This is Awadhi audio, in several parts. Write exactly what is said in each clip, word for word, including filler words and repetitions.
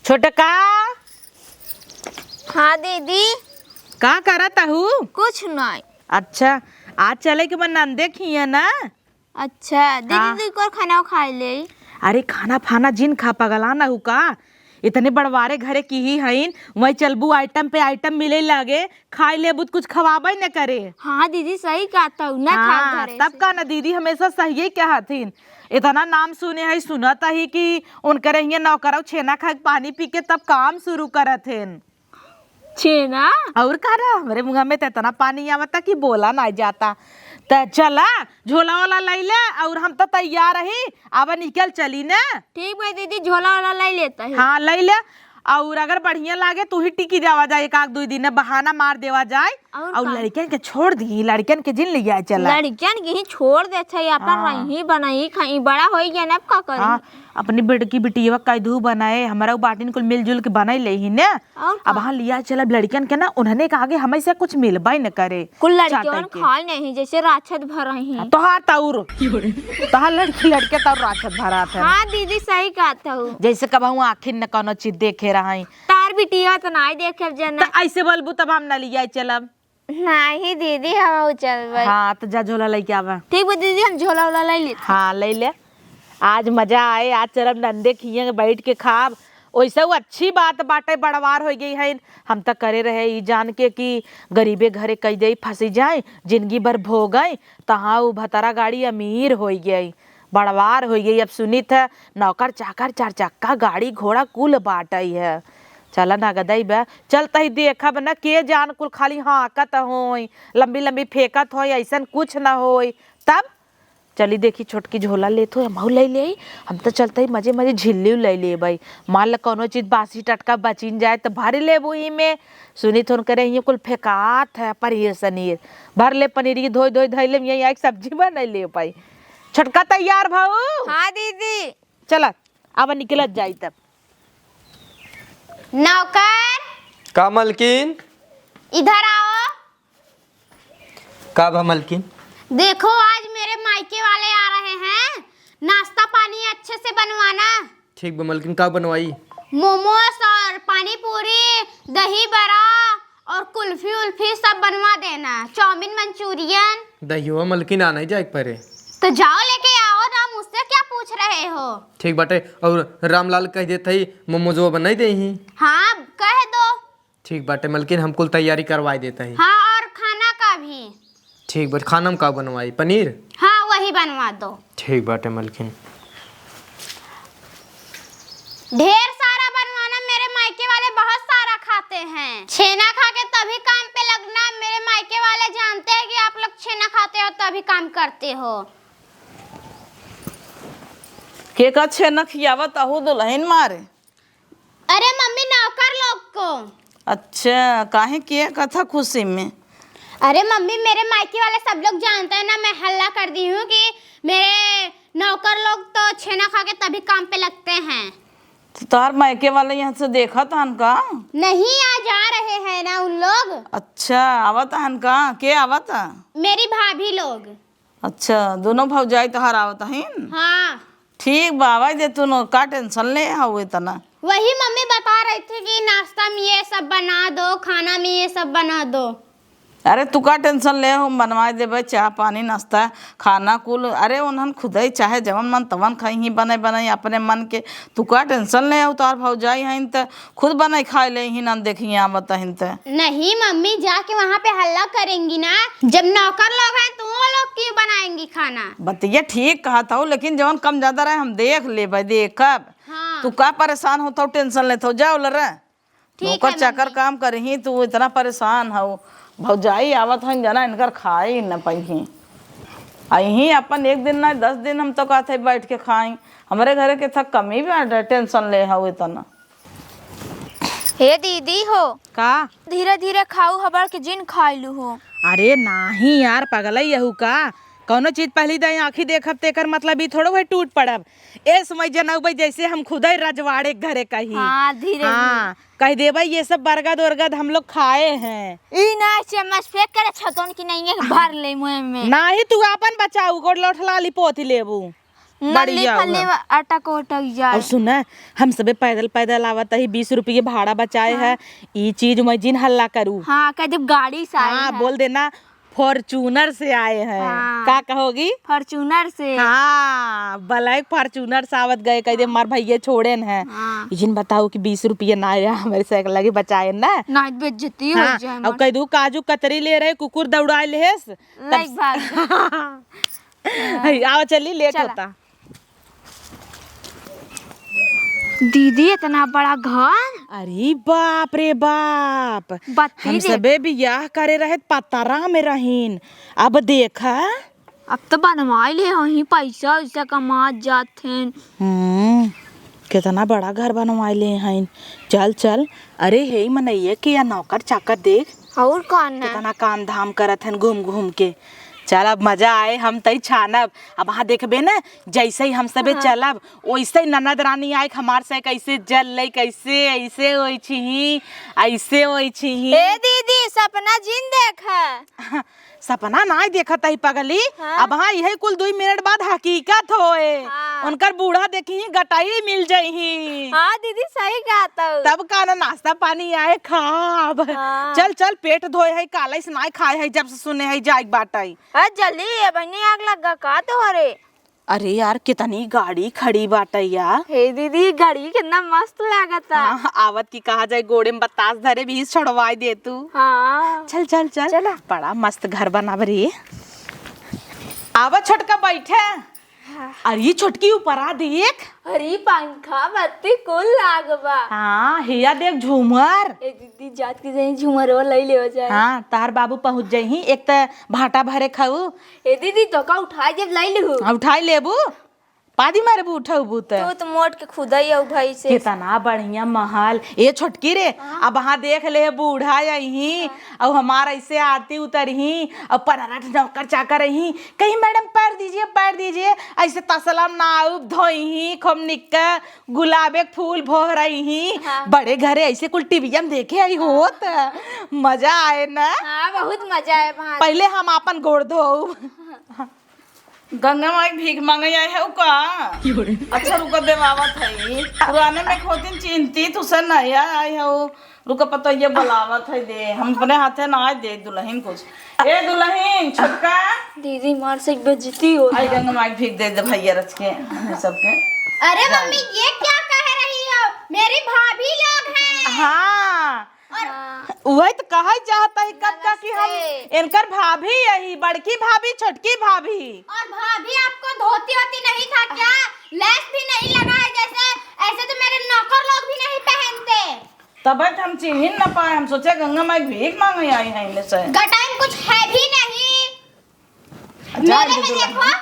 छोटका। हाँ दीदी। का करत हू? कुछ नहीं। अच्छा, आज चले के बा नंदे खिया ना? अच्छा दीदी, हाँ। तू एक और खाना खाए ले। अरे खाना फाना जिन खा, पगला ना हू का? इतने बड़वारे घरे की ही हईन, वहीं चलबू आइटम पे आइटम मिले लागे, खाई लेबू त कुछ खवाबे न करे। हाँ दीदी, सही कहत हू, ना खाए हाँ, घरे तब से। का ना दीदी हमेशा सहिए कहत हिन। इतना नाम सुने हई, सुनत ही कि उनकरे हियाँ नौकरऊ छेना खाए के पानी पी के तब काम शुरू करत हिन। छेना? और का ना, हमरे मुँह में त इतना पानी आवता कि बोला ना जाता। त चला, झोला ओला लई ले, और हम तो तैयार ही, अब निकल चली ना। ठीक बा दीदी, झोला ओला लई लेता है। हाँ, लई ले। और अगर बढ़िया लागे, तू ही टिकी जावा जाए, एक आध दुई दिन बहाना मार देवा जाए। और और का? लड़कियन के छोड़ दी, लड़कियन के जिन ले जाए चला। लड़कियन के ही छोड़ दे, अच्छा, ये अपन हाँ। रही बनाई खाई, बड़ा होई गया ना, अब का करी? हाँ, अपनी बेटकी बिटिया कह दू बनाए, हमरा उ बाटिन कुल मिलजुल के बनाई ले ही ने। और अब का? हाँ लिया चला लड़कियन के ना, उन्हने के आगे हमें से कुछ मिलबे न करे। कुल लड़कियन चाटे के। खाए नहीं, जैसे राक्षस भर रही हैं। हाँ, तोहार तौर, तोहार लड़की लड़के तौर राक्षस भरात है। हाँ दीदी, सही कहत हू। जैसे कबहू आँखिन न कोनो चीज देखे रही। तार बिटिया तो नाई देखे जना। त ऐसे बोलबू तब हम न लिया चलब। नहीं दीदी, हम चलबे। हाँ, त जा झोला लेके आवा। ठीक बा दीदी, हम झोला ओला ले लेते। हाँ, ले ले। आज मजा आए, आज चलब नंदे खिया बैठ के खाब। वैसे वो अच्छी बात बाटे, बड़वार हो गई है। हम त करे रहे ई जान के कि गरीबे घरे कई दे फंसी जाए, जिंदगी भर भोगे, तहाँ उ भतरा गाड़ी अमीर हो गई, बड़वार हो गई। अब सुनित है नौकर चाकर चार चक्का गाड़ी घोड़ा कुल बाटई है। चला नगदई बा, चलत ही देखब न, के जान कुल खाली हाँकत होई, लंबी लंबी फेंकत होई, ऐसन कुछ न होई। तब चली देखी छोटकी झोला लेत हो, हमहू ले ले। हम तो चलते ही मजे मजे झिल्ली ले लेबई। मान ल कौनो चीज बासी टटका बचिन जाए त भर लेबू ई में। सुनी थोन करे ये कुल फेंकात है पनीर सनीर। भर ले पनीर की धोई धोई धई ले, यहीं आके सब्जी बना लेबई। छोटका तैयार भाऊ। हाँ दीदी। चला, अब निकलत जाई तब। नौकर। का मलकिन? इधर आओ। का बा मलकिन? देखो, आज मेरे मायके वाले आ रहे हैं, नाश्ता पानी अच्छे से बनवाना। ठीक बा मलकिन, का बनवाई? मोमोज और पानी पूरी, दही बड़ा और कुल्फी उल्फी सब बनवा देना, चाउमीन मंचूरियन। दहियो मलकिन आना ही जाए के परे। तो जाओ लेके आओ ना, मुझसे क्या पूछ रहे हो? ठीक बाटे, और रामलाल कह देत ही मोमोजवा बनाई देही। हाँ, कह दो। ठीक बाटे मलकिन, हम कुल तैयारी करवाई देत ही। हाँ, और खाना का भी। ठीक बाटे, खाना में का बनवाई? पनीर? हाँ, वही बनवा दो। ठीक बाटे मलकिन। ढेर सारा बनवाना, मेरे मायके वाले बहुत सारा खाते हैं। छेना खा के तभी काम पे लगना, मेरे मायके वाले जानते हैं कि आप लोग छेना खाते हो तभी काम करते हो। के का छेना खियावत अहू दुलहिन मारे? अरे मम्मी, नौकर लोग को। अच्छा, काहे, के कथा खुशी में? अरे मम्मी, मेरे मायके वाले सब लोग जानते हैं ना, मैं हल्ला कर दी हूँ कि मेरे नौकर लोग तो छेना खा के तभी काम पे लगते हैं। तो तोहर मायके वाले यहाँ से देखत हन का? नहीं, आज आ रहे हैं ना उन लोग। अच्छा, आवत हन का? के आवत? मेरी भाभी लोग। अच्छा, दोनों भौजाई तोहार आवत हईन? हाँ। ठीक बा, आवाज दे, तू नो का tension ले हऊ इतना? वही मम्मी बता रही थी कि नाश्ता में ये सब बना दो, खाना में ये सब बना दो। अरे तू का tension ले हो, हम बनवाए देबे चाह पानी नाश्ता खाना कुल। अरे उन्हन खुदई चाहे जवन मन तवन खइहीं बने बने अपने मन के। तू का tension ले हो, तोहार भौजाई हईन त खुद बनाई खाए लेहिन, हम देखिए आवत हईन त। नहीं मम्मी, जाके वहाँ पे हल्ला करेंगी ना, जब नौकर लोग हैं तो वो लोग क्यों बनाएंगी खाना? बतिया ठीक कहत हऊ, लेकिन जवन कम ज्यादा रहे हम देख लेबे, देखब। हाँ। तू का परेशान होत हऊ, tension लेत हऊ, जाओ लरे। ठीक नौकर है चाकर मम्मी। काम करही, तू इतना परेशान हऊ। भौजाई आवत हईन जना, इनकर खाई न पइही। अइही अपन एक दिन ना दस दिन हम तो कहत हई बैठ के खाई। हमरे घरे के था कमी बा, tension ले हऊ इतना। हे दीदी हो। का? धीरे धीरे खाऊ, हबड़ के जिन खाइलू हो। अरे नाही यार, पगलई हऊ का? कौनो चीज पहली दाई आँखी देखब तेकर मतलब ई थोड़ो है टूट पड़ब। ए समय जनउबे जैसे हम खुदई रजवाड़े के घरे कही। हाँ, धीरे हाँ, धीरे। कह देबे ये सब बरगद उरगद हम लोग खाए हैं। ई ना चम्मच फेंक करे छतौन की नहीं है, भर ले मुँह में। नाही तू आपन बचाऊ, गोड़ लोठला लिपोत लेबू। नली बढ़िया फली हुआ। अटक उटक जाए। और सुना, हम सबे पैदल पैदल आवत ही, बीस रुपये भाड़ा बचाए हाँ। है। ई चीज में जिन हल्ला करू। हाँ, कह देब गाड़ी से आए हाँ, हैं। बोल देना, Fortuner से आए हैं। हाँ। का कहोगी? Fortuner से। हाँ, Black Fortuner से आवत गए, कह दे, "मार भैया छोड़ेन हैं।" हाँ। जिन बताओ कि बीस रुपये ना आया, हमारे साइकिल लगे बचाए ना। ना, बेइज्जती हो हाँ, जाए और हमार। कह दू, काजू कतरी ले रहे, कुकुर दौड़ाए लेहेस, तब लाइक भाग। है, आओ चली, लेट चला। होता। दीदी, इतना बड़ा घर? अरे बाप रे बाप, बत्ती हम दे। सबे बियाह करे रहे त पतरा में रहीन, अब देखा। अब तो बनवाई ले हई, पैसा वैसा कमात जात हैं। हम्म, कितना बड़ा घर बनवाई ले हईन। चल चल, अरे हे मनैया के या नौकर चाकर देख, और कौन है? कितना काम धाम करत हन घूम घूम के। चल अब मजा आए, हम तई छानब। अब वहाँ देखबे ना, जैसे ही हम सबे हाँ। चलब, वैसे ही ननद रानी आए, हमार से कैसे जल ले, कैसे ऐसे होई छी, ऐसे होई छी। ए दीदी, सपना जिन देखा। सपना नाय देखत ही पगली। हाँ। अब हाँ, यही कुल दुई मिनट बाद हकीकत होए। हाँ। उनकर बूढ़ा देखी, गटई मिल जइही। हाँ दीदी, सही कहत हऊ। तब का ना, नाश्ता पानी आए खाब। हाँ। चल चल, पेट धोए है, काले से नाय खाए है, जब से सुने है जाए बाटई। अरे जल्दी, ये बहनी आग लग गा का तोहरे? अरे यार, कितनी गाड़ी खड़ी बाटे यार। हे दीदी, गाड़ी कितना मस्त लागता। हाँ, आवत की कहा जाए, गोड़े में बतास धरे भी छोड़वाई दे तू। हाँ। चल, चल, चल। चला। बड़ा मस्त घर बनाब रे। आवा छोटका, बैठे। हाँ। अरे छोटकी, ऊपर आ देख। अरे पंखा बत्ती कुल लाग बा। हाँ, हिया देख झूमर। ए दीदी, जात के जाई झूमरवा लई लेवा जाए। हाँ, तार बाबू पहुँच जाई, एक त भाटा भरे खाऊ। ए दीदी, तो का उठाई देब, लई लेहू? हाँ, उठाई लेबू। पादी मारबू, उठबू त। तू तो मोट के खुदा ही हऊ भाई से। कितना बढ़िया महल। ए छोटकी रे, हाँ। अब वहाँ देख ले, बूढ़ा अइहीं, हाँ। अब हमार ऐसे आरती उतरहीं, अब पनरठ नौकर चाकर अइहीं, कहीं, "मैडम, पैर दीजिए, पैर दीजिए।" ऐसे तसला में ना आउब, धोइहीं, खूब निक्का गुलाबे के फूल भोहरइहीं। हाँ। बड़े घरे ऐसे कुल टीवीया में देखे आई होत, मजा आए ना। हाँ, बहुत मजा आए वहाँ। पहले हम आपन गोड़ धोऊ। गंगा माई भीख मांगे आए हऊ का? अच्छा, रुको, देवावत है। पुराने में खोतिन चिंतित, उसे नया आए हऊ। रुको, पतोहिया बुलावत है, दे। हम अपने हाथे ना आए दे दुल्हन कुछ। ए दुल्हन, छोटका। दीदी, मार से बेइज्जती हो आई, गंगा माई भीख दे दे भैया रच के, हमने सबके। अरे मम्मी, ये क्या कह रही हो? मेरी भाभी लोग हैं। हाँ। और हाँ। उहइ त कहइ चाहत ही कब का कि हम नमस्ते। इनकर भाभी अही, बड़की भाभी, छोटकी भाभी। और भाभी, आपको धोती होती नहीं था क्या? लेस भी नहीं लगा है जैसे, ऐसे तो मेरे नौकर लोग भी नहीं पहनते। तबे त हम चिन्हिन न पाए, हम सोचे गंगा माई भीख मांगे आई हैं इनसे। गटाई में कुछ है भी नहीं। जा मेरे दे में दुल्हन। देखो।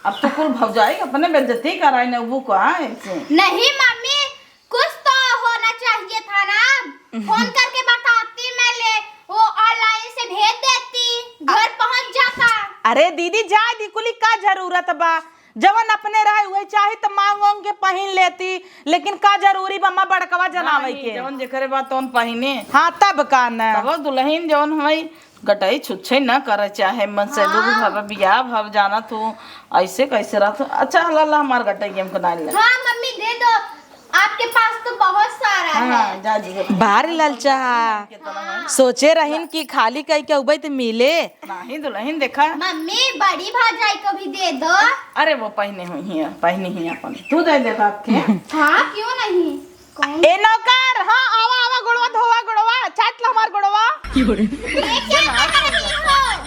अब तो कुल भौजाई अपने बेइज्जती कराई न, वो का ऐसे? नहीं मम्मी, कुछ तो होना चाहिए था ना। फोन करके बताती मैं, ले वो online से भेज देती, घर पहुंच जाता। अरे दीदी, जाए दी, कुली का जरूरत बा? जवन अपने रहे उहे चाही त मांग वांग के पहिन लेती, लेकिन का जरूरी बा माँ बड़कवा जनावे नहीं, के? जवन जेकरे बा तवन पहिने। हाँ, तब का न। तब दुल्हन जवन हमारी गटई छुच्छे न करे चाहे मन से, हाँ। लोग घर बियाह भव जाना तू, ऐसे कैसे रहत? अच्छा, हला ला हमार गटई हमको ना ले। हाँ मम्मी, दे दो, आपके पास तो बहुत सारा हाँ, है। जा जी, जा। बाहर लाल चाहा। कितना है? सोचे रहीन कि खाली कई के उबई त मिले। नहीं दुल्हन देखा। मम्मी, बड़ी भौजाई को भी दे दो। अरे वो पहिने हुई है, पहिने ही अपन। तू दे दे बाप के। हाँ, क्यों नहीं? कौन? ए नौकर, हाँ, आवा, आवा, गोड़वा धोवा, गोड़वा, चाट ला हमार गोड़वा। ये क्या कर रही हो?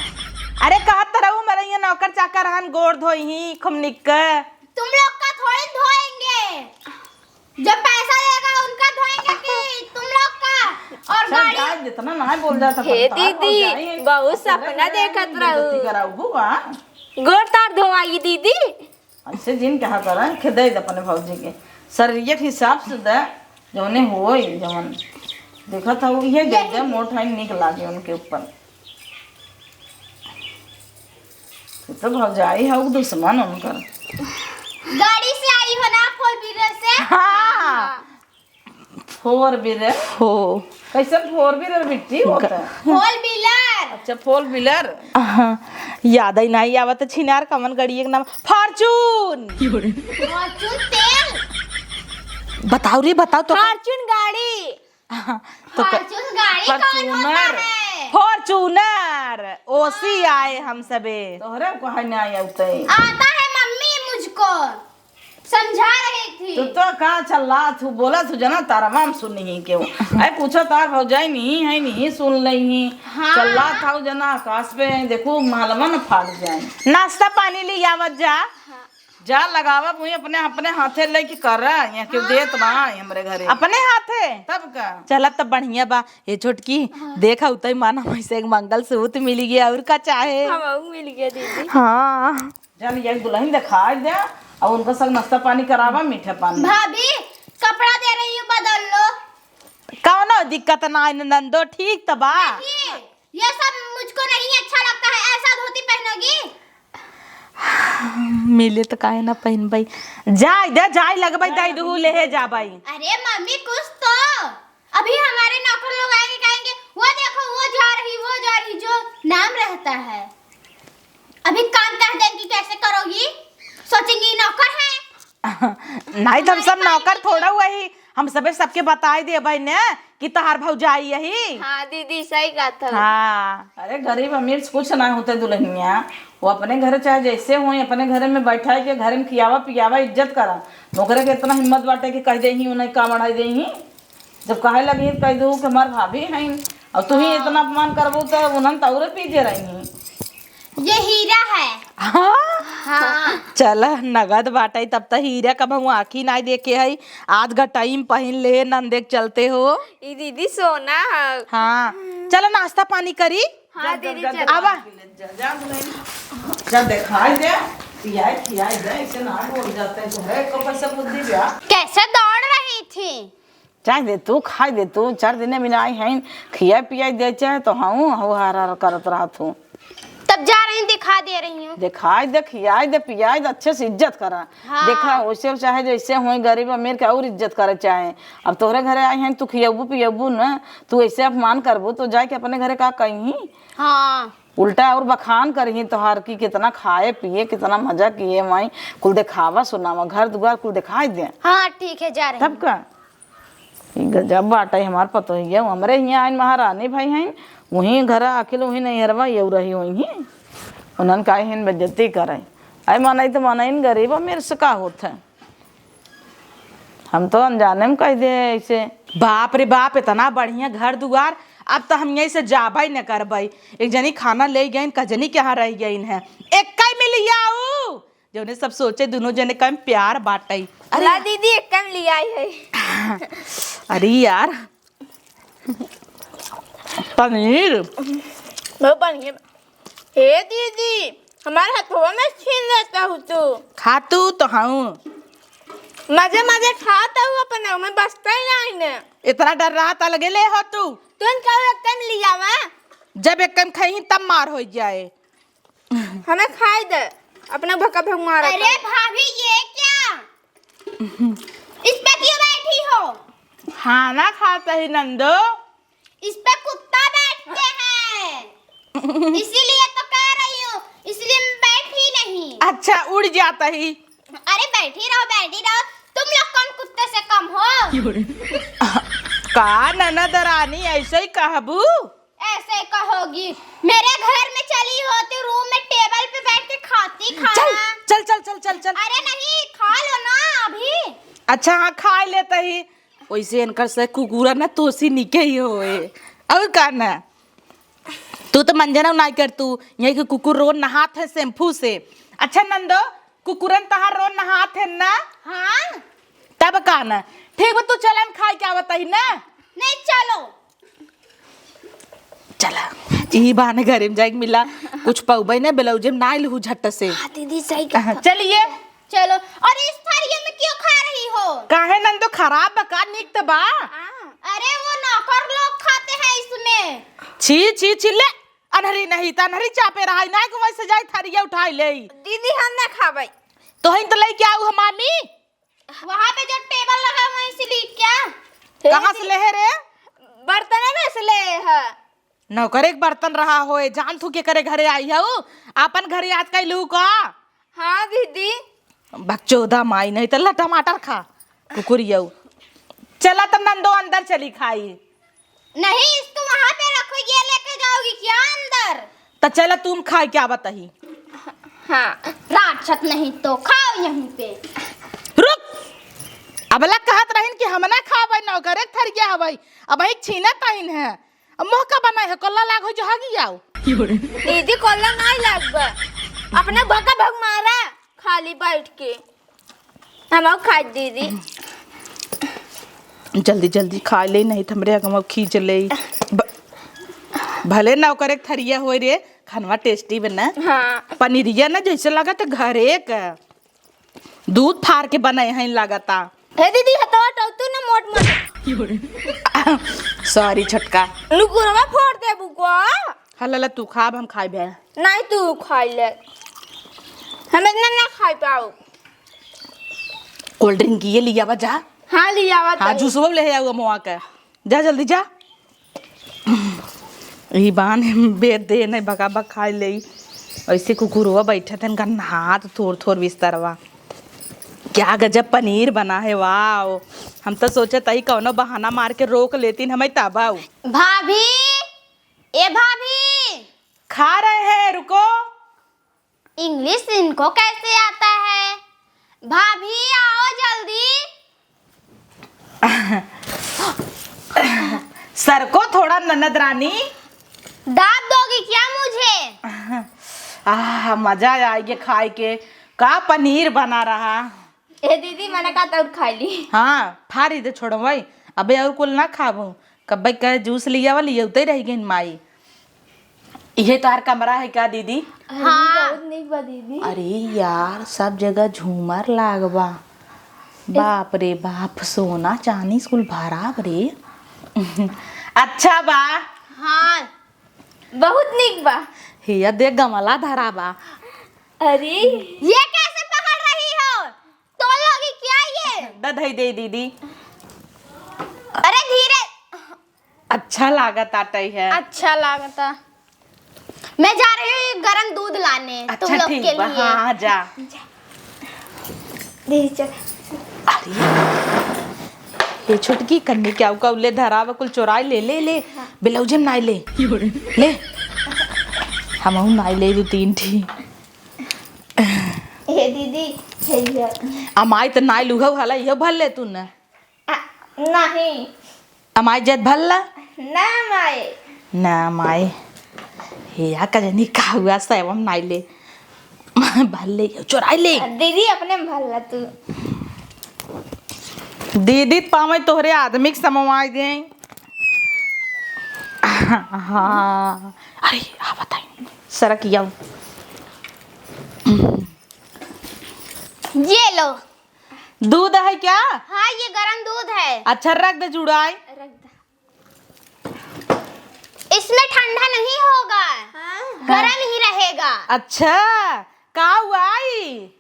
अरे कहत त रहू, मेरे ये नौकर चाकर हन, गोड़ धोइहीं, खूब निक। तुम लोग का थोड़ी धोएंगे, जो पैसा देगा उनका धोएंगे कि तुम लोग का? और अच्छा, गाड़ी जा, जितना ना बोल जाता हे पता, दीदी, जाए, बहुत अकेले सपना में देखत बेइज्जती रहू। कराऊ, बुआ। गोड़ तार धोआई दीदी। ऐसे जिन कहा करा, खेदे दे अपने भौजी के। शरीर के हिसाब से दे, जौने होई, जौन देखत हऊ, इहे दे दे, मोट है, नीक लागे उनके ऊपर। तू तो भौजाई हऊ, दुश्मन उनकर। गाड़ी से आई हो ना, four wheeler से? हाँ। Four wheeler? हो। कैसन four wheeler बिट्टी होता है? Four wheeler। अच्छा, four wheeler। हाँ, याद ही नहीं आवत छिनार कमन गाड़ी एक नाम। Fortune। Fortune तेल। बताओ रे, बताओ तो। Fortune गाड़ी। हाँ, तो क- Fortune गाड़ी कौन होता Fortuner। है? Fortuner। ओसी आए हम सबे। तोहरे को है नहीं आते। आता है मम्मी मुझको। समझा रही थी। तू तो का चल्ला थू, बोला थू जना तारा माम सुन नहीं क्यों? अरे पूछो तार भौजाई नहीं है, नहीं सुन लेही। हाँ। चल्ला था जना आकाश पे, देखो मालवा न फाट जाए। नाश्ता पानी ले आवत जा। हाँ। जा लगावा मुई अपने, अपने हाथे लेके कर रहा है, यहाँ क्यों देत बा हमरे घरे। अपने हाथे? तब का? चला तब बढ़िया बा। ये छोटकी, हाँ। देखा उतई माना वैसे एक मंगलसूत्र मिल गया, और का चाहे? हमहू मिल गया दीदी। हाँ। जा लिया के दुल्हन दिखाई दे और उनका सब नाश्ता पानी करावा, मीठा पानी। भाभी, कपड़ा दे रही हूँ, बदल लो। कौनो दिक्कत ना है नंदो, ठीक त बा। नहीं, ये सब मुझको नहीं अच्छा लगता है, ऐसा धोती पहनोगी? मिले तो काहे ना पहनबई, जाय दे, जाय लगबई, दई दुहू लेहे जाबई। अरे मम्मी, कुछ तो अभी हमारे नौकर लोग आएंगे, कहेंगे, "वो देखो, वो जा रही, वो जा रही", जो नाम रहता है। अभी काम कह देंगी, कैसे करोगी? सोचेंगी नौकर है। नहीं, तो हम सब नौकर थोड़ा हुआ ही, हम सबे सबके बताई देबे न कि तहार भौजाई यही। हाँ दीदी, सही कहत हो। हाँ। अरे, गरीब अमीर से कुछ ना होते दुल्हनिया, वो अपने घर चाहे जैसे होई, अपने घर में बैठाए के, घर में खियावा पियावा, इज्जत करा। नौकरे के इतना हिम्मत बाटे कि कह देही, उन्हें का बढ़ाई देही। जब कहे लगी तो कह दू कि हमार भाभी हैं, और तू ही हाँ। इतना अपमान करबू तो उन्हन तो और पीछे रही। ये हीरा है। हाँ? हाँ। चल, नगद बाटे, तब त हीरा कबहू आँखी नाई देखे है। आज घटाई में पहिन ले, नंदे के चलते हो। ई दीदी सोना है। हाँ। चलो नाश्ता पानी करी। हाँ जा, दीदी, जा, चलो। जा, आवा। जा, जा, जा, जा, दिखाई दे, पियाई, खियाई दे, ऐसे ना बोल जाते हैं, तो है, को पैसा बुद्धि बा। कैसे दौड़ रही थी? चाहे दे तू, खाई दे तू, चार दिने में आई हैं, खियाई पियाई दे, चाहे तो हूँ, हूँ हार हार करत रहत हूँ। तब जा रही, दिखा दे रही हूँ। दिखाई दे, खियाई दे, पियाई दे, अच्छे से इज्जत करा। हाँ। देखा, वैसे चाहे जैसे होई, गरीब अमीर के और इज्जत करे चाहे। अब तोहरे घरे आई हैं, तू खियबू पियबू न, तू ऐसे अपमान करबू, तो जाके अपने घरे का कही? हाँ। उल्टा और बखान करही तोहार की कितना खाए पिए, कितना मजा किए, वहीं कुल देखावा सुनावा, घर दुआर कुल दिखाई दे। हाँ, ठीक है, जा रही तब हूँ। का? ई गजब बाटे हमार पतोहिया, हमरे हियाँ आइन महारानी भाई हैं, वहीं घर आखिल वहीं नैहरवा यऊ रही वहीं। उन्हन काहे हिन बेइज्जती करे? अरे मनई तो मनई न गरीब अमीर से का होत है? हम तो अनजाने में कह दे ऐसे। बाप रे बाप, इतना बढ़िया घर दुआर, अब तो हम यहीं से जाबे न करबे। एक जनी खाना ले गईन, कजनी के यहाँ रह गईन है, एक कई मिल आऊ। जौने सब सोचे दोनों जने कम प्यार बाटे। अरे ला दीदी, एक कम ले आई है। अरे यार, पनीर। बहुत बढ़िया। हे दीदी, हमारे हथवा में छीन लेता हूँ तू। खातू तो हूँ। मजे मजे खाता हूँ अपने, मैं बचता ही नहीं ने। इतना डर रहा था, लगे ले हो तू। तुम कहो एक कम ले आवा। जब एक कम खाई तब मार हो जाए। हमें खाई दे, अपने भक्का भक मारा अरे था। भाभी, ये क्या? इस पे क्यों बैठी हो? खाना खाता ही नंदो। इस पे कुत्ता बैठते हैं, इसीलिए तो कह रही हूँ, इसलिए मैं बैठी नहीं। अच्छा, उड़ जाता ही। अरे बैठी रहो, बैठी रहो, तुम लोग कौन कुत्ते से कम हो? का ननद रानी ऐसे ही कहबू? ऐसे कहोगी? मेरे घर में चली होती, रूम में टेबल पे बैठ के खाती खाना। चल, चल, चल, चल, चल, चल। अरे नहीं, खा लो ना अभी। अच्छा, हाँ, खा लेता ही। वैसे इनकर से कुकुरा ना तोसी निके ही होए। और का ना? तू तो मंजना नाई कर तू, यही के कुकुर रोज नहात है शैम्पू से। अच्छा नंदो, कुकुरन तहार रोज नहात है ना? हाँ। तब का ना? ठीक बा, तू चलन खाए के आवत ही ना? नहीं, चलो। चला, ई बहाने घरे में जाइके मिला, कुछ पउबे ना, ब्लाउजे में ना लहू झट से। हाँ दीदी, सही कहा। चलिए। चलो, और इस थालिया में क्यों खा रही हो? काहे नंदो, खराब बा का, नीक त बा? हाँ। अरे वो नौकर लोग खाते हैं इसमें। छी, छी, छी, ले, अनहरी नहीं त अनहरी चापे रहा, ना को वैसे जाई थारिया उठाई ले। दीदी, हम ना खाबे। तोहिन त लेके आऊ हम मामी। वहाँ पे जो टेबल लगा है, वहीं से ली क्या? हे कहाँ से दीदी, ले है रे? बर्तन में से ले है। नौकरे के बर्तन रहा होए, जान थू के करे घरे आई हऊ, आपन घरे याद कैलू का? हाँ दीदी। बकचोदा माई, नहीं तो ला टमाटर खा, कुकुरियऊ। चला त नंदो अंदर चली खाई। नहीं, इसको वहाँ पे रखो, ये लेके जाओगी क्या अंदर? त चला तुम खाए क्या बताही। हाँ, राक्षस नहीं तो खाओ यहीं पे। रुक, अबला कहत रहिन कि हम ना खाबै, नौकरे के थरिया हबै, अब एक छीनत आइन है। अब मोह का बनाए है, कोल्ला लाग हो जो हगी आओ। दीदी, कोल्ला नहीं लागबा, अपने भगा भग मारा, खाली बैठ के। हम खाई दीदी। जल्दी जल्दी खाई ले, नहीं तो हमरे अगवा खींच ले। भ-, भले नौकरे के थरिया होए रे, खानवा tasty बना। हाँ। पनीरिया ना जैसे लागत घरे का। दूध फार के बनाए हैं लागता। हे दीदी, हथवा टोतू ना मोट मोट। Sorry छोटका। लुकुरवा फोड़ देबू को। हाँ, ला, ला, तू खाब, हम खाई भे। नहीं, तू खाई ले। हम इतना ना खाई पाओ। Cold drink ये लियावा जा। हाँ, लियावा हाँ, तनी। जूसवा ले आऊ अमवा के। जा जल्दी जा। ई बान बेद दे नहीं बका बक खाई ले। ऐसे कुकुरवा बैठे थे, इनका हाथ थोर थोर बिस्तरवा। क्या गजब पनीर बना है, वाओ। हम तो सोचत हई कौनो बहाना मार के रोक लेतीन हमें तब आऊ। भाभी, ए भाभी। खा रहे हैं, रुको। English इनको कैसे आता है? भाभी, आओ जल्दी। सरको थोड़ा ननद रानी। दाब दोगी क्या मुझे? आह, मजा आइगे खाए के। का पनीर बना रहा। ए दीदी, मने का तौर खाई ली। हाँ, फारी दे छोड़ो भाई। अबे और कुल ना खाबू। कब्बे का जूस लियावा, लियौते रह गइन माई। इहे तोहार कमरा है का दीदी? अरे, हाँ। बहुत नीक बा दीदी। अरे यार, सब जगह झूमर लाग बा। बाप रे बाप, सोना चानी कुल भरा रे। अच्छा बा। हाँ, बहुत नीक बा। हिया देख गमला धरा बा। अरे, ये कैसे पकड़ रही हो? तोड़ लोगी क्या ये? द धई दे दीदी। अरे धीरे। अच्छा लागत आटई है। अच्छा लागता। मैं जा रही हूँ गरम दूध लाने तुम अच्छा, लोग ठीक के बा, लिए। हाँ, हाँ, जा। दे चल। अरे, ये छोटकी कन्नी क्या उका उल्ले धरावा कुल चोराई ले, ले, ले। हाँ। ब्लाउजे में नाई ले। ले। हमहू नाई ले दू तीन ठी। हे दीदी, हे ये। अमाई त नाई लुहौ हला, इहो भर ले तू न। आ, नहीं। अमाई जद भर ला? ना माई। ना माई। हे या कजनी का हुआ सेवम नाई ले। भर ले, चोराई ले। दीदी अपने में भर ला तू। दीदी त पावे तोहरे आदमी के समवाई दे। हाँ। अरे, आ बताई। सरक जाओ। ये लो। दूध है क्या? हाँ, ये गरम दूध है। अच्छा, रख दे जुड़ाई। रख दे। इसमें ठंडा नहीं होगा, हाँ। गरम ही रहेगा। अच्छा, का हुआ आई?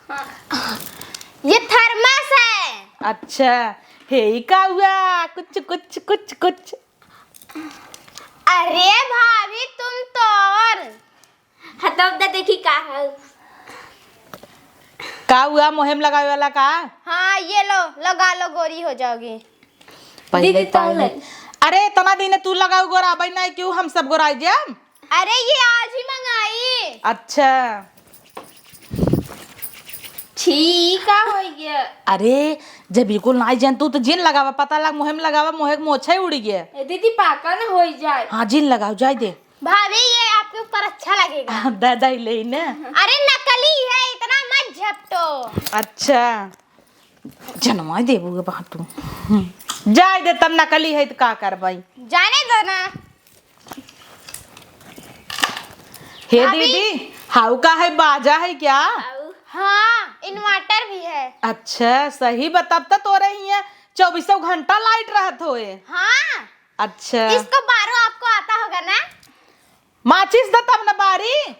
हाँ। ये थर्मस है। अच्छा, हे ई का हुआ? कुछ, कुछ, कुछ, कुछ। अरे भाभी, तुम तो और हाँ, तब तो देखी का है। का हुआ, मुहिम लगावे वाला का? हाँ, ये लो, लगा लो, गोरी हो जाओगी। पहले दीदी, तो पाए ले। अरे, इतना दिन तू लगाऊ गोराबै नहीं, क्यों हम सब गोराई जाम? अरे, ये आज ही मंगाई। अच्छा। छी, का हो गया? अरे, जब बिल्कुल नाई जान तू तो जिन लगावा, पता लग मुहिम लगावा, मोहे के मोछे उड़ गया। ए दीदी, पाका न हो जाए। हाँ, जिन लगाओ, जाए दे। भाभी, ये आपके ऊपर अच्छा लगेगा। हाँ, दे दे ले ना। अरे, नकली है, इतना मत झपटो। अच्छा, जनवा देबू के बात तू। हम्म। जाए दे, तब नकली है तो का करबाई? जाने दो ना। हे भाभी। दीदी, हाउ का है, बाजा है क्या? हाँ, inverter भी है। अच्छा, सही बता, तब तो तोरे हियाँ चौबीसों घंटा light रहत होए। हाँ। अच्छा। इसको बारो आपको आता होगा ना? माचिस द तब न बारी।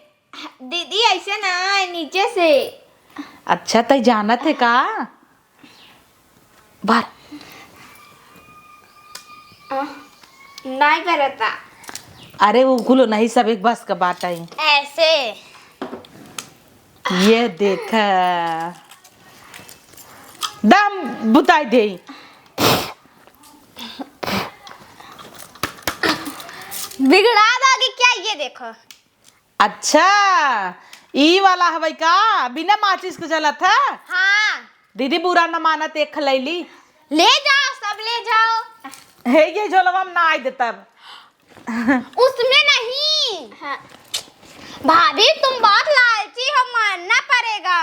दीदी, ऐसे ना, नीचे से। अच्छा, तै जानत है का? बार। नहीं बरता। अरे, उ कुलो नहीं, सब एक बस का बात आई। ऐसे। ये देखा, दम बुताई दे। बिगड़ा दोगी क्या? ये देखो। अच्छा, ई वाला हवै का? बिना माचिस के जलत है? हाँ। दीदी, बुरा न मानत, एक खलैली। ले जाओ, सब ले जाओ। हे, ये झोलवा में ना आइ दे तब। उसमें नहीं। हाँ। भाभी, तुम बहुत लालची हो, मानना पड़ेगा।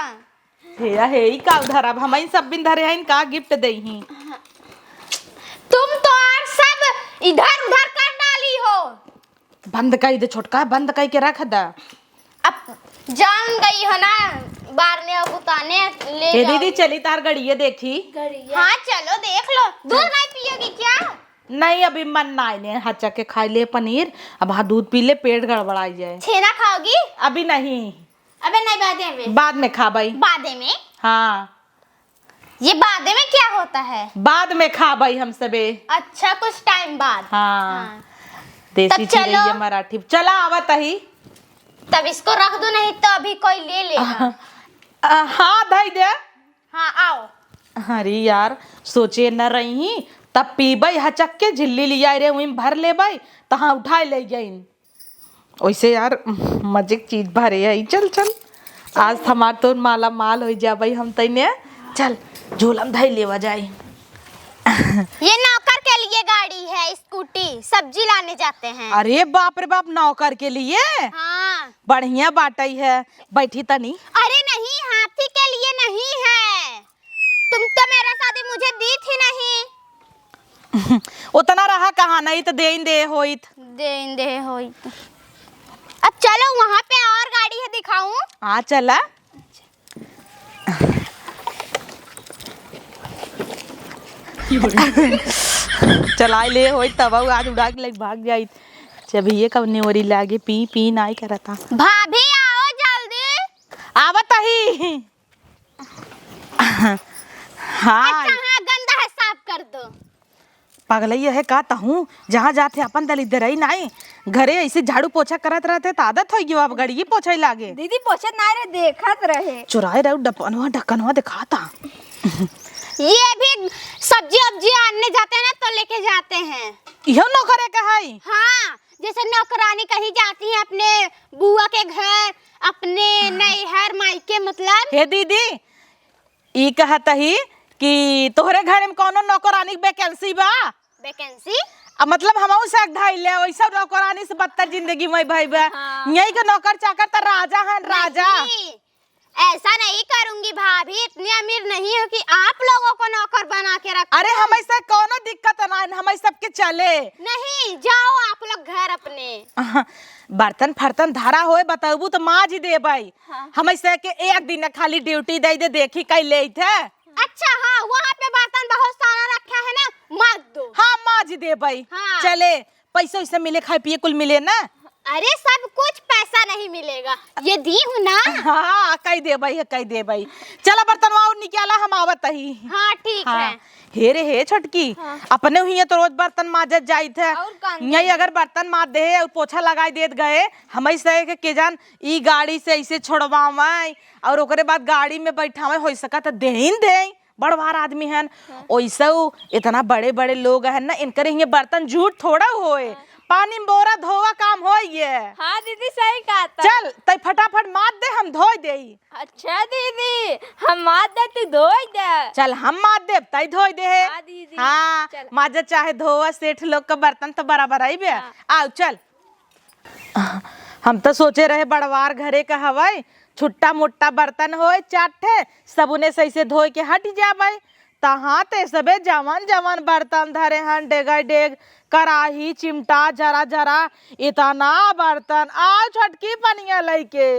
हे, हे, ई का उधर, अब हम इन सब बिन धरे हैं, का गिफ्ट दे ही? तुम तो और सब इधर उधर कर डाली हो। बंद कई दे छोटका, बंद कई के रख दा। अब जान गई हो ना, बारने और बुताने ले ए जाओ। दीदी, चली तार गड़िए देखी। हाँ, चलो देख लो। दूध नहीं पियोगी क्या? नहीं, अभी मन ना आइने, हचा के खाई ले पनीर, अब हाँ दूध पी ले, पेट गड़बड़ाई जाए। छेना खाओगी? अभी नहीं। अबे नहीं, बादे में। बाद में खाबई। बादे में? हाँ। ये बादे में क्या होता है? बाद में खाबई हम सबे। अच्छा, कुछ टाइम बाद। हाँ। हाँ। देसी तब चलो। चिरैया मराठी। चला आवत ही। तब इसको रख दो, नहीं तो अभी कोई ले लेगा। अ, हाँ, धई दे। हाँ, आओ। अरे यार, सोचे न रही, तब पीबई हचक के झिल्ली लियाए रे, वहीं भर लेबई, तहाँ उठाए ले गईन। वैसे यार, मजे की चीज भरे है। चल, चल, आज हमार तो माला माल हो जाबई हम तैने। चल, झोलम धई लेवा जाई। ये नौकर के लिए गाड़ी है, स्कूटी, सब्जी लाने जाते हैं। अरे बाप रे बाप, नौकर के लिए? हाँ। बढ़िया बाटई है, बैठी तनी। अरे नहीं, हाथी के लिए नहीं है। तुम तो मेरा शादी मुझे दी थी नहीं। उतना रहा कहाँ, नहीं तो देइन दे होइत। देइन दे होइत। अब चलो, वहाँ पे और गाड़ी है, दिखाऊं? हाँ, चला। चलाए ले होइत तब आज उड़ा के लग भाग जाइत। जब ये कब नेवरी लागे, पी पी नाई करता। भाभी, आओ जल्दी। आवत ही। हाँ। अच्छा, हाँ, गंदा है, साफ कर दो। पगलई है का तहूँ? जहाँ जात है अपन दलिद्दरई नाई, घरे ऐसे झाड़ू पोछा करत रहते त आदत होइ गयो, अब गड़िए पोछे लागे। दीदी पोछत ना रहे, देखत रहे। चुराए रहे डपनवा ढक्कनवा दिखाता। ये भी सब्जी उब्जी आनने जाते हैं ना तो लेके जाते हैं। इहो नौकरे का है? हाँ, जैसे नौकरानी कहीं जाती है अपने बुआ के घर, अपने नैहर मायके मतलब। हे दीदी, ई कहत ही कि तोहरे घर में कौनो नौकरानी के vacancy बा? Vacancy? अब मतलब हमहू से धइले, वैसा नौकरानी से बदतर जिंदगी में भई बा। हाँ। यही के नौकर चाकर त राजा हन, राजा। नहीं, ऐसा नहीं करूंगी भाभी, इतनी अमीर नहीं हूँ कि आप लोगों को नौकर बना के रखूं। अरे, हमें से कौनो दिक्कत ना है, हमें सबके चले। नहीं, जाओ आप लोग घर अपने। बर्तन फर्तन धरा होए, बतबू तो माज ही देबई। हाँ। हमें से के एक दिन खाली duty दे दे, देखी कई लेत है। अच्छा, हाँ, वहाँ पे बर्तन बहुत सारा रखा है ना, माज दो। हाँ, माज देबई। हाँ। चले, पैसा वैसा मिले, खाए पिए कुल मिले ना? अरे, सब कुछ पैसा नहीं मिलेगा, ये दी हूँ ना। हाँ, कई देबई है, कई देबई। चला, बर्तनवा और निकाला, हम आवत ही। हाँ, ठीक हाँ। है। हे रे, हे छोटकी, हाँ। अपने हुइया तो रोज बर्तन माजत जाइत है। और का यही अगर बर्तन माज दे और पोछा लगाई देत गए, हमें से के, के जान ई गाड़ी से ऐसे छोड़वावे और ओकरे बाद गाड़ी में बैठावे, हो सकत है देइन देई, बड़वार आदमी हन। हाँ। ओइसे उ इतना बड़े बड़े लोग हन ना, इनकरे हियाँ बर्तन जूठ थोड़ा होए, हाँ। पानी में बोरा धोवा काम होए ये। हाँ दीदी, सही कहा था। चल, तई फटाफट माज दे, हम धोई देई। अच्छा दीदी, हम माज दे, तू धोई दे। चल, हम माज देब, तई धोई दे है। हाँ दीदी। हाँ, चल। माजा चाहे धोवा, सेठ लोग का बर्तन तो बराबर आई बे। हाँ। आओ, चल। हम तो सोचे रहे बड़वार घरे का हवै, छुट्टा मुट्टा बर्तन होए, चार ठे, सबुने से ऐसे धोए के हट जाबै। तहाँ ते सबे जवान जवान बर्तन धरे हन, डेगा डेग, कराही, चिमटा, जरा जरा, इतना बर्तन। आओ छोटकी पनिया लइके।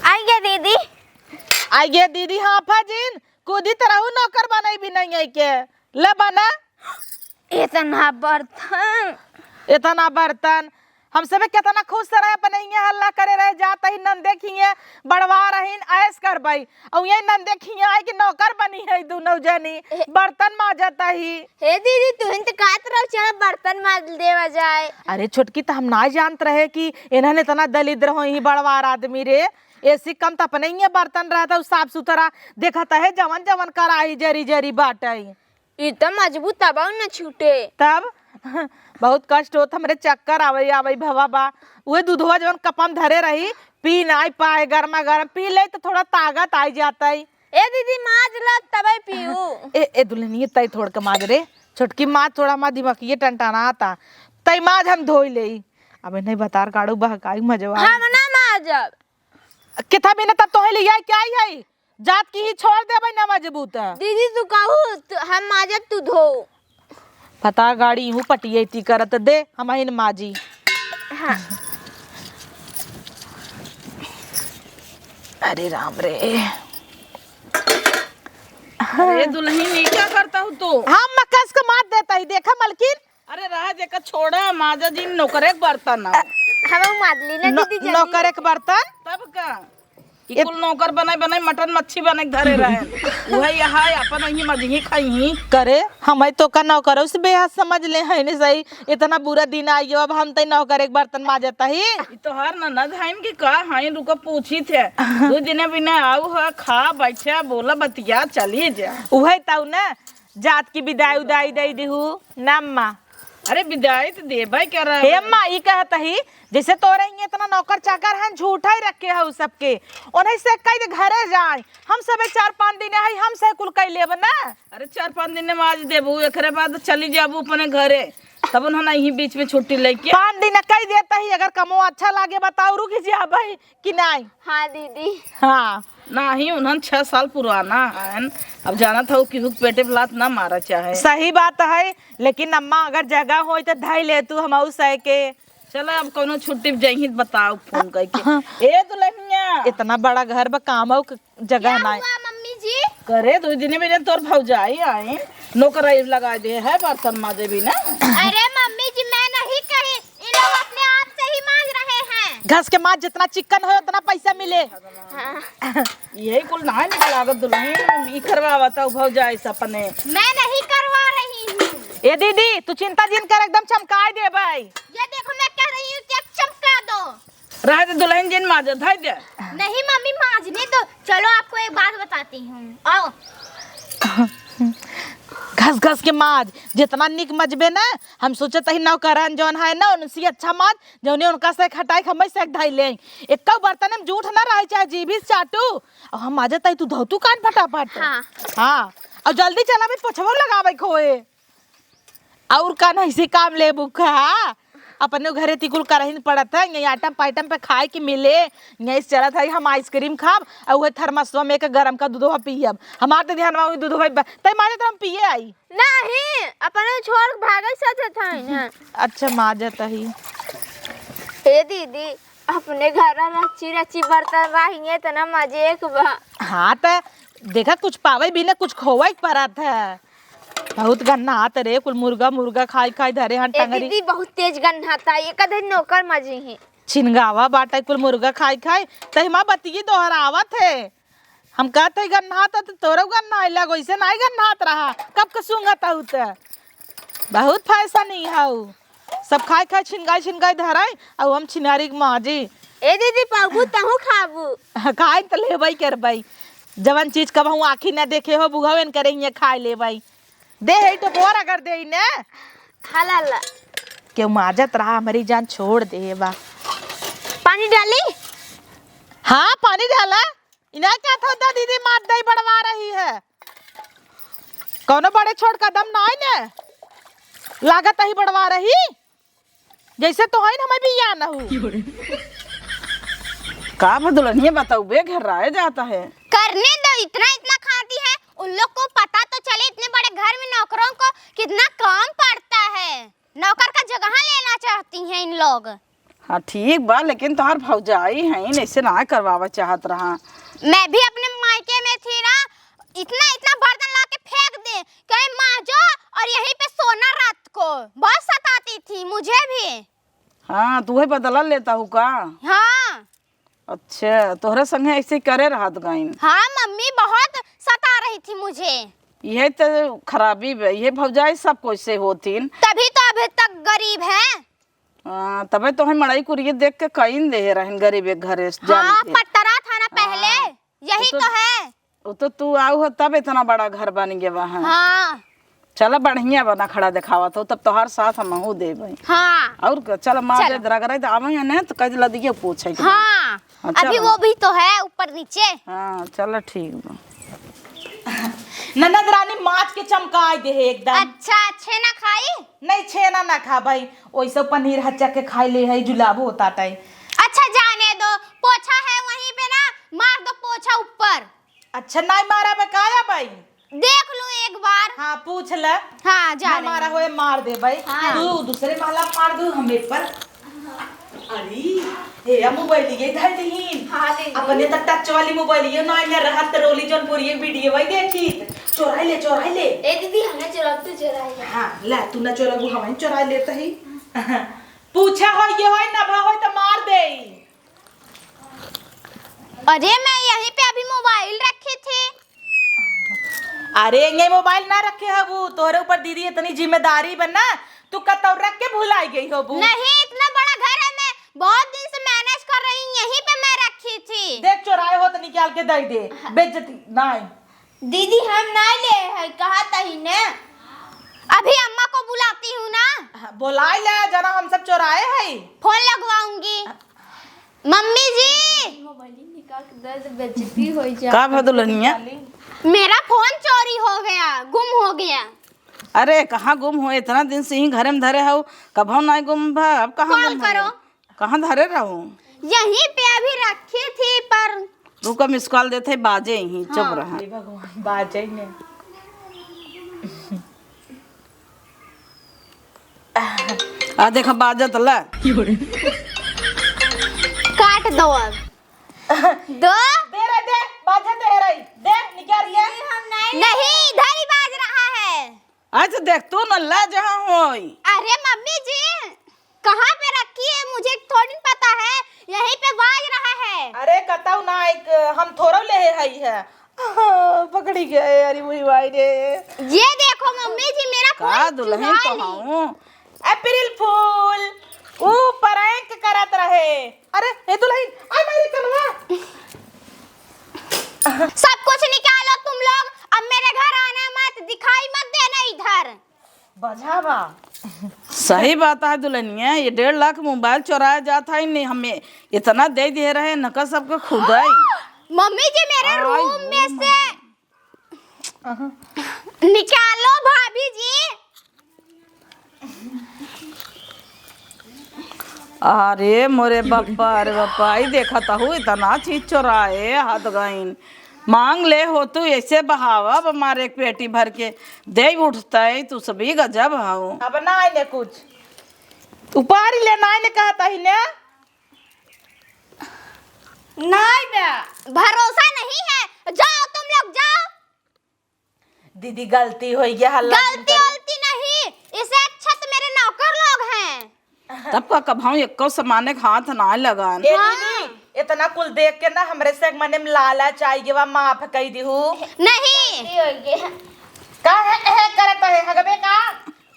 आइए दीदी। आइए दीदी, हाँ फजिन, कूदी तरहू नौकर बनई भी नहीं है के। ले बना। इतना बर्तन। इतना बर्तन। हम सबे केतना खुश से रहे, अपने हियाँ हल्ला करे रहे, जात ही नंदे खियाँ बड़वा रहीन, ऐश करबई। अउ ये नंदे खियाँ आई कि नौकर बनी है दुनौ जनी, ए- बर्तन माजत ही। हे दीदी, तुहिन त कहत रहो, चलो बर्तन माज देवा जाए। अरे छोटकी, त हम नाहीं जानत रहे कि इन्हन इतना दलिद्र होइहीं बड़वार आदमी रे। एसी कम त अपने हियाँ बर्तन रहत है, साफ सुथरा देखत है, जवन जवन कराही जरी जरी बाटइ। ई त मजबूत तबउ न छूटे। तब बहुत कष्ट होत, हमरे चक्कर आवइ, आवइ भवा बा। उहे दूधवा जवन कपम धरे रही, पी नाहीं पाए, गरमा गरम पी लेई त थोड़ा ताकत आइ जातइ। ए दीदी, माज लब तबइ पीऊ। ए, ए दुल्हनिया, तई थोड़ के माज रे। छोटकी माज, थोड़ा हमार दिमगिया टनटनाता। तई माज, हम धोइ लेई। अबे नाहीं, बतार काड़ू बहकाई मजवा। हम ना माजब। किथा बिना तब तोहे लियाइ के आई है? जात की ही छोड़ देबइ ना मजबूत। दीदी तू कहू, तू, हम माजब, तू धो। पता गाड़ी हूँ पटियैती करत दे, हमहिन माजी। हाँ। अरे राम रे। अरे दुल्हन, ई का करत हू तू? हम मकस के माज देत ही, देखा मलकिन। अरे रहा, जेका छोड़ा, माजा जिन नौकरे के बर्तन ना। हम माज ली ना न-, दीदी, जल्दी। नौकरे के बर्तन? तब का? ई इत- कुल नौकर बनाइ बनाइ मटन मच्छी बनाइ के धरे रहे। उहे यहाँ अपन वही मजही खाइही। करे, हमइ तोका नौकरउ से बेहद समझ ले हैं ने सही। इतना बुरा दिन आइयो, अब हम तई नौकरे के बर्तन माजत ही। ई तोहार ननद हइन कि का हइन? रुको, पूछी थे। दो दिने बिने आऊ ह, खा, बैठा, बोला, बतिया, चली जा। उहे तउ न, जात की बिदाई उदाई दइ दिहू ना अम्मा। अरे बिदाई त देबइ करब। हे अम्मा, ई कहत ही, जइसे तोरे हियाँ इतना नौकर चाकर हन, झूठा ही रखे हउ सबके। ओनही से कहि दे घरे जाए, हम सबे चार पाँच दिन हई, हम से कुल कइ लेब ना। अरे चार पाँच दिन माज देबू, एकरे बाद चली जाबू अपने घरे, तब उन्हन इही बीच में छुट्टी लइके। पाँच दिन कइ देत ही, अगर कमो अच्छा लागे बताउ, रुकि जाबइ। कि नाहीं? हाँ दीदी। हाँ। नाहीं, उन्हन छह साल पुराना हन, अब जानत हउ केहू के पेटे पे लात ना मारा चाहे। सही बात है, लेकिन अम्मा अगर जगह होई त धइ लेतू हमहू सह के। चला अब कउनो छुट्टी पे जइहीं त बताउ फोन कइके। हाँ। ए दुल्हनिया। इतना बड़ा घर बा, काम अउ क-, जगह नाहीं। हुआ मम्मी जी? करे दुइ दिन में तोर भौजाई आई, नौकरानी लगाइ दे है, बर्तन माजे भी ना। अरे मम्मी जी, मैं नहीं कही, इन लोग अपने आप से ही मांज रहे हैं। घस के माज, जितना चिक्कन होइ, उतना पैसा मिले। हाँ। यही कुल नाहीं निक लागत दुल्हन, ई करवावत हउ भौजाई से अपने। मैं नहीं करवा रही हूँ। ए दीदी, तू चिंता जिन कर, एकदम चमकाइ देबइ। ये देखो, मैं कह रही हूँ कि अब चमका दो। रहे दे दुल्हन, जिन माज, धइ दे। नहीं मम्मी, माजने दो। चलो, आपको एक बात बताती हूँ, आओ। घस घस के माज, जितना निक मजबे ना, हम सोचत ही नौकरन जौन है ना, उनसे अच्छा माज, जौने उनका से खटाई, हमइ से धइ लेइ। एक्कउ बर्तन में जूठ ना रहइ, चाहे जीभी से चाटू। अब हम माजत ही, तू धो तू कान फटाफट। हाँ। हाँ, अब जल्दी चला, अभी पोछवो लगावे खोए। अउर का नहीं से काम लेबू का? अपने घरे तिकुल करहिन पड़त है, यही आइटम पाइटम पे खाए के मिले, यही से चलत है हम आइसक्रीम खाब, अउर उहे थर्मसवा में एक गरम का दूधवा पियब। हमार त ध्यान बा, उहे दूधवा बा, तै मारे त हम पिए आई। नहीं, अपने छोड़ के भागे सोचत है ना। अच्छा, माजत ही। ए दीदी, अपने घर रची रची बर्तन रही है, इतना मजे एक बा। हाँ, त देखा, कुछ पावे भी ना, कुछ खोवे के परत है। बहुत गन्हात रे, कुल मुर्गा, मुर्गा खाई, खाई धरे हन ए टंगरी। दीदी, बहुत तेज गन्हाता, ये कदे नौकर मजे हैं। छिनगावा बाटे कुल मुर्गा खाई, खाई, तहिमा बतिये दोहरावत है। हम कहत है गन्हात, त तोरो गन्हाए लगो, ऐसे नाई गन्हात रहा, कब के सूंघत हऊ त। बहुत फैशन ही हऊ, सब खाई, खाई, छिनगाई, छिनगाई धराई, अउ हम छिनारी के माजी। ए दीदी, पाबू तहूँ खाबू। खाई त लेबई करबई, जवन चीज कबहूँ आँखी न देखे हो, बुघावेन करे हियाँ खाई लेबई। दे है टपोर अगर देई ने। खा ला ला। केहू माजत रहा, हमरी जान छोड़ दे बा। पानी डाली? हाँ, पानी डाला। इन्हें क्या था, दा दीदी मार दई बड़वा रही है। कौनो बड़े छोट कदम ना आई ने। लागत ही बड़वा रही। जैसे तो होइन हमें बिया न हो। का बा दुल्हनिया, बताऊ बे, घर राय जाता है। करने दो, इतना इतना खाती है, उन लोग को पता तो चले, इतने बड़े घर में नौकरों को कितना काम पड़ता है, नौकर का जगह लेना चाहती हैं इन लोग। हाँ ठीक बा, लेकिन तोहार भौजाई हैं, ऐसे ना करवावा चाहत रहा। मैं भी अपने मायके में थी ना, इतना इतना बर्तन ला के फेंक दे, कहे माजो और यहीं पे सोना रात को, बहुत सताती थी मुझे भी। हाँ, तू ही बदला लेता हूँ का? हाँ। अच्छा, तोहरे संगे ऐसे ही करे रहत गइन। हाँ मम्मी, बहुत सता रही थी मुझे। यही तो खराबी बा, ये भौजाई सब कोई से होतीन। तभी तो अभी तक गरीब है। हाँ, तबे तो हम मड़ई कुरिये देख के कइन देहे रहन गरीब एक घरे से जान हाँ, के। पट्टरा था ना पहले, हाँ। यही वो तो, तो है। वो तो तू आऊ हो तब इतना बड़ा घर बन गया वहाँ। हाँ। चला बढ़िया बना खड़ा देखावत हो, तब तोहार साथ हमहू देबै। हाँ। और का, चल मार चलो। दे रगड़ाई तो आवे है ना, तो कह दिला दिए पूछे के। हाँ, हाँ, अभी चलो। वो भी तो है ऊपर नीचे। हाँ, चलो ठीक बा। ननद रानी माज के चमकाई दे है एकदम। अच्छा, छेना खाई? नहीं, छेना ना खा भाई, वैसे पनीर हच्चा के खाई ले है, जुलाब होता तय। अच्छा, जाने दो, पोछा है वहीं पे ना, मार दो पोछा ऊपर। अच्छा, नहीं मारा बे, काया भाई? देख लो एक बार। हाँ, पूछ ले। हाँ, जा ना रही मारा हूँ। होए, मार दे भाई। हाँ। तू दूसरे महला मार दू, हमें पर। अरे, हे, आ मोबाइल ये धर दीन। हाँ, ले ली। अपने त टच वाली मोबाइल ये ना, इन्हें रहत रोली जौन बोरिए वीडियो वही देखी। चोराई ले, चोराई ले। ए दीदी, हमें चोरा, तू चोराई ले। हाँ, ला, तू ना चोराबू, हमें चोराई लेत ही। पूछा हो, ये होई ना भा होई तो मार दे। अरे, मैं यहीं पे अभी मोबाइल रखी थी। अरे, ये मोबाइल ना रखे हबू, तोहरे ऊपर दीदी इतनी जिम्मेदारी बा ना, तू कतौ रख के भुलाई गई हबू। नहीं, इतना बड़ा घर है, मैं बहुत दिन से मैनेज कर रही हूँ, यहीं पे मैं रखी थी। देख, चोराए हो तो निकाल के दे दे, बेइज्जती नहीं। दीदी, हम नहीं ले है, कहा तही ने। अभी अम्मा को बुलाती हूँ ना। हाँ, बुलाई ले, जना हम सब चोराए है। फोन लगवाऊंगी। मम्मी जी। मोबाइल निकाल के दे दे, बेइज्जती हो जा। का भा दुल्हनिया? मेरा फोन चोरी हो गया, गुम हो गया। अरे, कहाँ गुम हो? इतना दिन से ही घरे में धरे हऊ, कभौ नहीं गुम भा, अब कहाँ कॉल गुम हो? करो। कहाँ धरे रहू? यहीं पे अभी रखी थी, पर रुका, मिस कॉल देते, बाजे ही, चुप हाँ। रहा। हे भगवान, बाजे ने। आ देखा, बाजत ला। काट दो अब। दो। दे रे, दे, बाजत है रही। दे, निकाल ये। हम नहीं। नहीं, इधर ही बाज रहा है। अच्छा, देख तू न ला जहाँ होई। अरे मम्मी जी, कहाँ पे रखी है, मुझे थोड़ी न पता है, यहीं पे बाज रहा है। अरे कतौ ना, एक हम थोड़ो ले हई है। पकड़ी गए, अरे वही भाई रे। ये देखो मम्मी जी, मेरा का फोन दुल्हन चुरा ली। कहाऊं? अप्रैल फूल, ऊ prank करत रहे। अरे, ए दुल्हन, आ मेरे कनवा। सब कुछ निकालो तुम लोग, अब मेरे घर आना मत, दिखाई मत देना इधर। बजावा। सही बात है दुल्हनिया, ये डेढ़ लाख मोबाइल चोराया जात है, नहीं हमें इतना दे दिए रहे, नका सबके खुदाई। मम्मी जी, मेरे आई रूम में से निकालो भाभी जी। अरे मोरे बप्पा, अरे बप्पा, ई देखत हूँ, इतना चीज चोराए हत गइन। मांग ले हो तू, ऐसे बहावा अब हमारे एक पेटी भर के दे उठता है, तू सभी गजब हऊ। अब ना आइले कुछ। उपारी ले ना आइले कहत ही ने। नहीं बे। भरोसा नहीं है, जाओ तुम लोग जाओ। दीदी गलती हो गया, हल्ला गलती वलती नहीं, इसे अच्छा तो मेरे नौकर लोग हैं। तब का कभाऊं एको सामाने के हाथ ना लगान। ए हाँ। दीदी, इतना कुल देख के ना हमरे से एक मने में लालच आई गवा, माफ कई दिहू। नहीं। गलती हो गया। का है, है करत है हगबे का?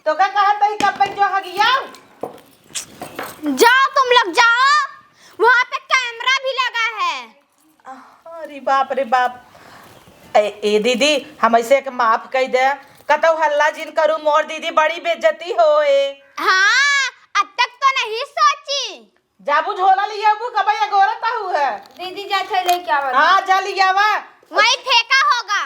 तो का कहत है कब जो हगिया? जाओ तुम लोग जाओ, वहाँ पे कैमरा भी लगा है। अरे बाप रे बाप। ए, ए दीदी, हम ऐसे के माफ कई दे। कतौ हल्ला जिन करू, मोर दीदी बड़ी बेइज्जती होए। हाँ, अब तक तो नहीं सोची। जाबू झोला लियाबू, कबई अगोरत हऊ है। दीदी जात है लेके आवत। हाँ, जा लियावा। वही फेंका होगा।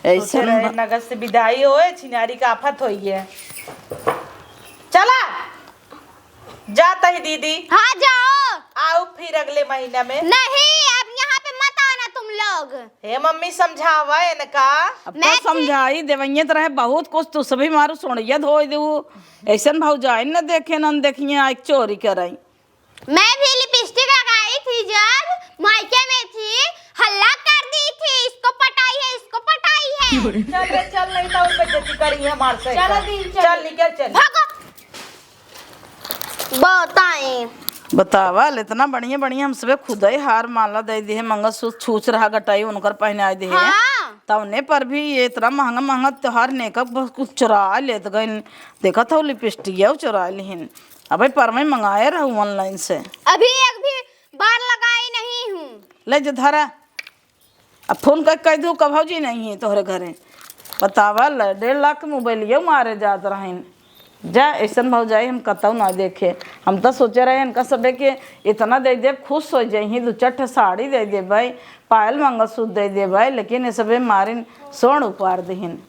ऐसे सोचे रहे, नगद से विदाई होए, छिनारी का आफत होई है। चला, जात ही दीदी। हाँ, जाओ। आओ फिर अगले महीना में। नहीं, अब यहाँ पे मत आना तुम लोग। हे मम्मी, समझावा इनका। अब मैं तो ठीक समझाई देवइये तो रहे बहुत कुछ, तू सभी मारू सोनिया धोई देऊ। ऐसन भौजाई न देखे न देखिए, आइक चोरी करई। मैं भी लिपस्टिक लगाई थी जब मायके में थी, हल्ला कर दी थी, "इसको पटाई है, इसको पटाई है।" चल रे, चल, नहीं तो बेइज्जती करी है हमार से। चलो दी, चल। चल, निकल, चल। भागो। बताई। बतावा, ले इतना बढ़िया बढ़िया हम सबे खुदे हार माला दे दिहे, मंगलसूत्र छूछ रहा गटाई उनकर पहनाए दिहे। हाँ। तवने पर भी ये इतना महंगा महंगा त्योहार नेकअप बस कुछ चुरा लेत गइन। देखत हौ लिपस्टिक चुरा लिहिन। अबे पर मैं मंगाए रहू ऑनलाइन से। अभी एक भी बार लगाई नहीं हूँ। ले जे धरा। अब फोन कर कह दू, "का भौजी नहीं है तोहरे घरे?" बतावा, ल डेढ़ लाख के मोबाइलियो मारे जात रहिन। जा, ऐसन भौजाई हम कतौ ना देखे। हम तो सोचे रहे इनका सबे के इतना दे देब, खुश हो जइहीं, दू चार ठे साड़ी दे देबै, पायल मंगलसूत्र दे देबै, लेकिन ये सबे मारिन स्वर्ण उपहार दिहिन।